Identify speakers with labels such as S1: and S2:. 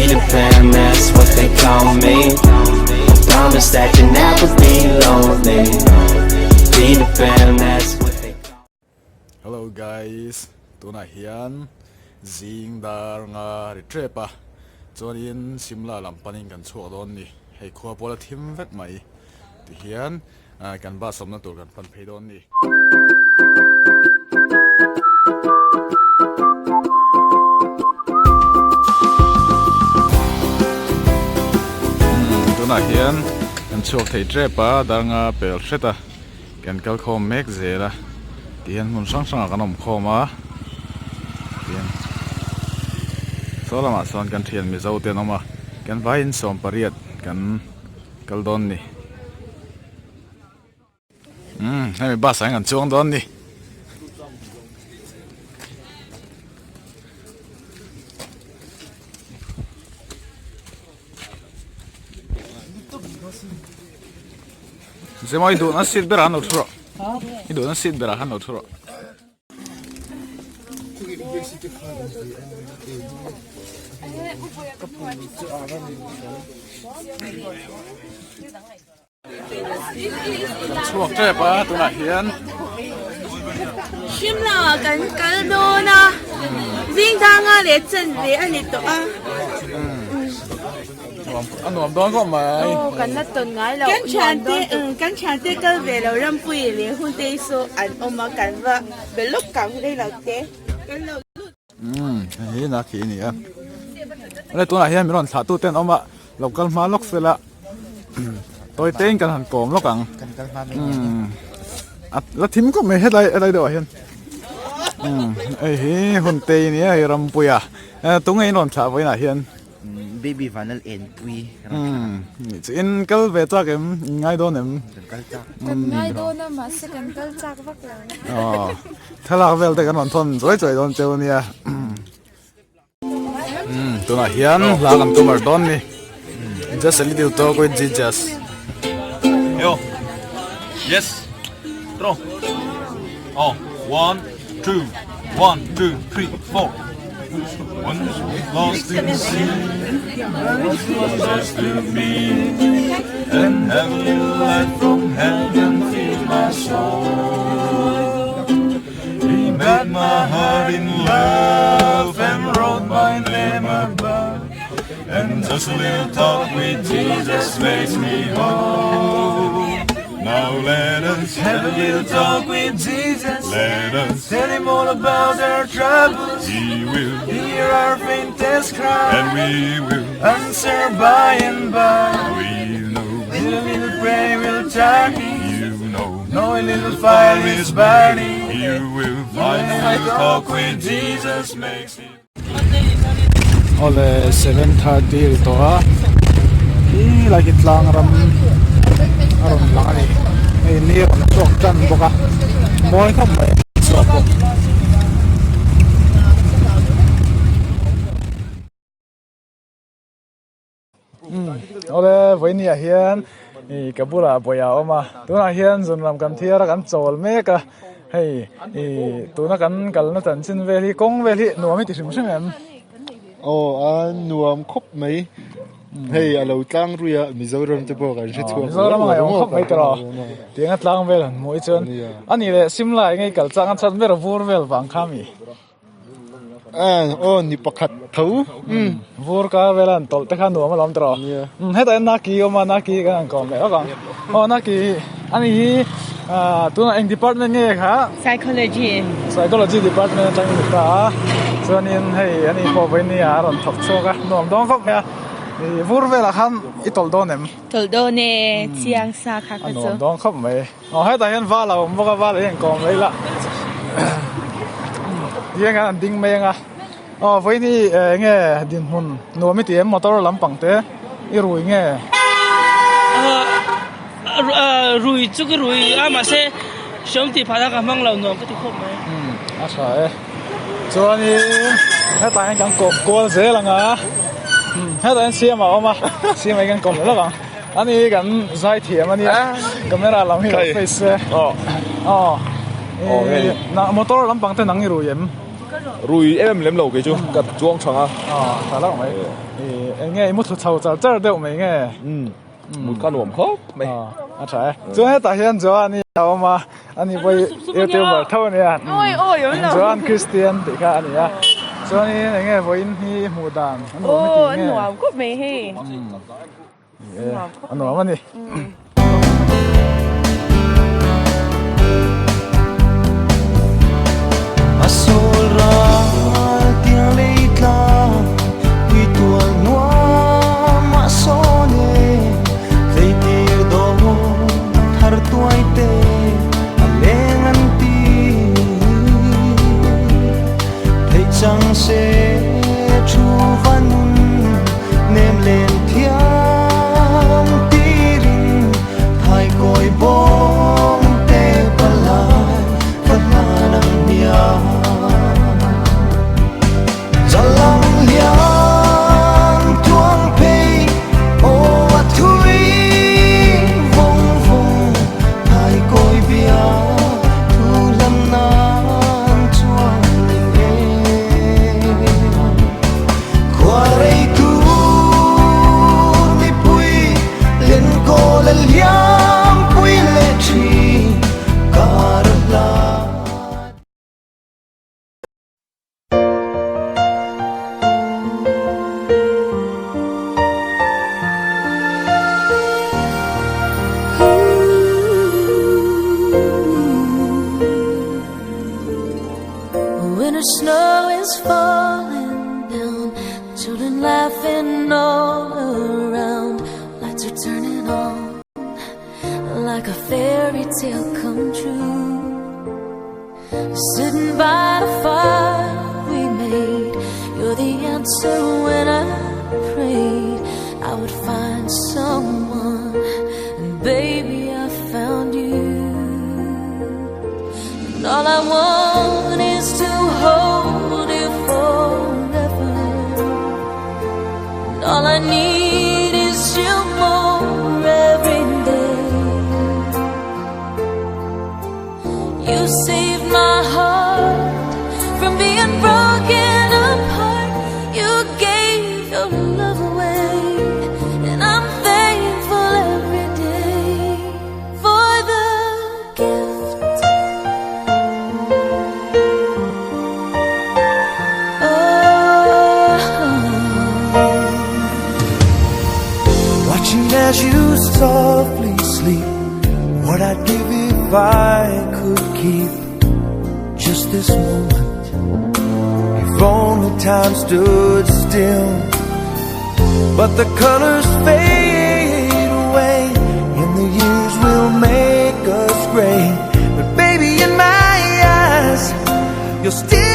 S1: Peter Pan, that's what they call me. I promise that you'll never be lonely. Peter Pan, that's what they call
S2: Hello guys, tunah hian zing dar nga ri tep a, chuanin Shimla lam panin kan chhuak dawn ni, hei khua pawh la thim vek mai tihian kan bus awmna tur kan pan phei dawn ni. Tunah hian kan chhuak thei tep a, dar nga pel hret a. Kan kal khawm mek zel a tihian hmun hrang hrangah kan awm khawm a tihian saw lamah sawn kan thian mizo te an awm a kan vaiin 18 kan kal dawn ni umm hemi bus ah hian kan chuang dawn ni. Zemaw i duhna seat berah han lo thu rawh. I duhna seat berah han lo thu rawh. Kan chhuak tep a tunah hian.
S3: Shimla kan kal dawn a, Zingthanga leh chanve a ni tawh a.
S2: A nuam dawn khawp mai.
S3: Aw kan la tawn ngai loh. Kan thiante kan thiante kal ve lo Rampuii leh Huntei saw an awm a kan va be lawk kang rei lo te. Kan lo lut.
S2: Umm hei hi na khi a ni a. Awle tunah hian min rawn thlah tu te an awm a lo kal hma lawk sela tawi te in kan han kawm lawk ang.
S4: Kan kal hma mai.
S2: Umm a la thim khawp mai helai helai deuh ah hian. Umm hei hi Huntei a nia hei Rampuia tunge in rawn thlah vawiinah hian.
S4: Baby Vanal Enpui
S2: Umm chu in kal ve chak em? In ngai dawn em?
S4: Kan kal chak.
S5: Kan ngai dawn a mahse kan kal chak vak lo.
S2: Aw thlalak vel te kan rawn thawn chawi chawi dawn cheu ania. Umm tunah hian hla kan tumar dawn ni. Just a little talk with Jesus.
S6: Yo. Yes. Tro. Oh, 1 2 1 2 3 4 Once lost in sin Jesus to me And heavenly light from heaven filled my soul He made my heart in love and wrote my name above And just a little talk with Jesus makes me whole Now let us have a little talk with Jesus Let us tell him all about our troubles He will hear our faintest cry And we will answer by and by We know with a little prayer we'll turn You know, know a little fire is burning You will find a little talk with Jesus makes it
S2: Awle 7:30 ri tawh a khi lai khi tlang ram a rawn lang a ni hei ni a rawn chhuak tan bawk a mawi khawp mai chhuak bawk. Awle vawinia hian ih ka bulah bawih a awm a tunah hian zunram kan thiar a kan chawl mek a hei ih tuna kan kalna chanchin vel hi kawng vel hi nuam i ti hrim hrim em?
S7: Aw a nuam khawp mai hei a lo tlang rui a Mizoram te pawh kan hre chhuak
S2: Mizoram a ngaihawm khawp mai tawh tianga tlang vel han hmuh hi chuan a nih leh Simla eng nge kal chang a chhan ber vur vel vang kha mi?
S7: Aw ni pakhat tho umm.
S2: Vur kar vel a han tawlh te kha nuam alawm tawh rawh. Umm hetah hian Naki a awm a Naki kan han kawm leh vak ang. Aw Naki ani hi tunah eng department nge kha?
S3: Psychology.
S2: Psychology department atangin ni ta a chuanin hei ani pawh vawiin a rawn thawk chhuak a nuam dawn khawp mai a. Ih vur velah khan i tawlh dawn em?
S3: Tawlh dawn e chiang sa kha kha chu.
S2: A nuam dawn khawp mai. Aw hetah hian val a awm bawk a val hi an kawm mai la tiang an ding mai anga aw vawiin hi eng nge dinhmun nuam i ti em motor lampang te i rui nge
S8: rui chu ka rui a mahse hreawm tih phah na ka hmang lo nuam ka ti khawp mai
S2: a tha e chuanin hetah hian kan kawm kual zel anga hetah hian siam a awm a siam ah hian kan kawm leh lawk ang. Ani kan zai thiam ania camera lam hi lo face se aw na motor lampang te nang i rui em?
S6: Rui em em lem lo kei chu ka chuang thang a.
S2: Aw tha hlauh mai. Eng nge i mu thlu chho char char deuh mai nge?
S6: Umm mut kha nuam khawp mai.
S2: Aw a tha e. Chuan hetah hian Joan hi a awm a, ani pawh hi youtuber tho a nia. Joan Christian tih kha a ni a. Chuanin eng nge vawiin hi i hmuh dan a nuam i tih nge?
S3: Aw a nuam khawp mai hei.
S2: A nuam a ni.
S1: A sawl ral tiang lei tlang pui tual nuam a sawn e Tleitir dawn thar tuai te a leng an ti Theih chang se thu va nun Nem len thiam tirin thai kawi bawng te palai ka hlan ang hniam. Zalang lian tuang phei aw a thui vawng vawng thai kawi bia thu lam nan chuan ning e.
S5: Winter snow is falling down Children laughing all around Lights are turning on Like a fairy tale come true Sitting by the fire we made You're the answer when I prayed I would find someone And baby I found you And all I want is to hold you forever And all I need is you more every day You saved my heart from being broken apart You gave your love away And I'm thankful every day for the gift oh.
S1: Watching as you softly sleep What I'd give if I could keep Just this moment If only time stood still But the colors fade away And the years will make us gray But baby in my eyes You'll still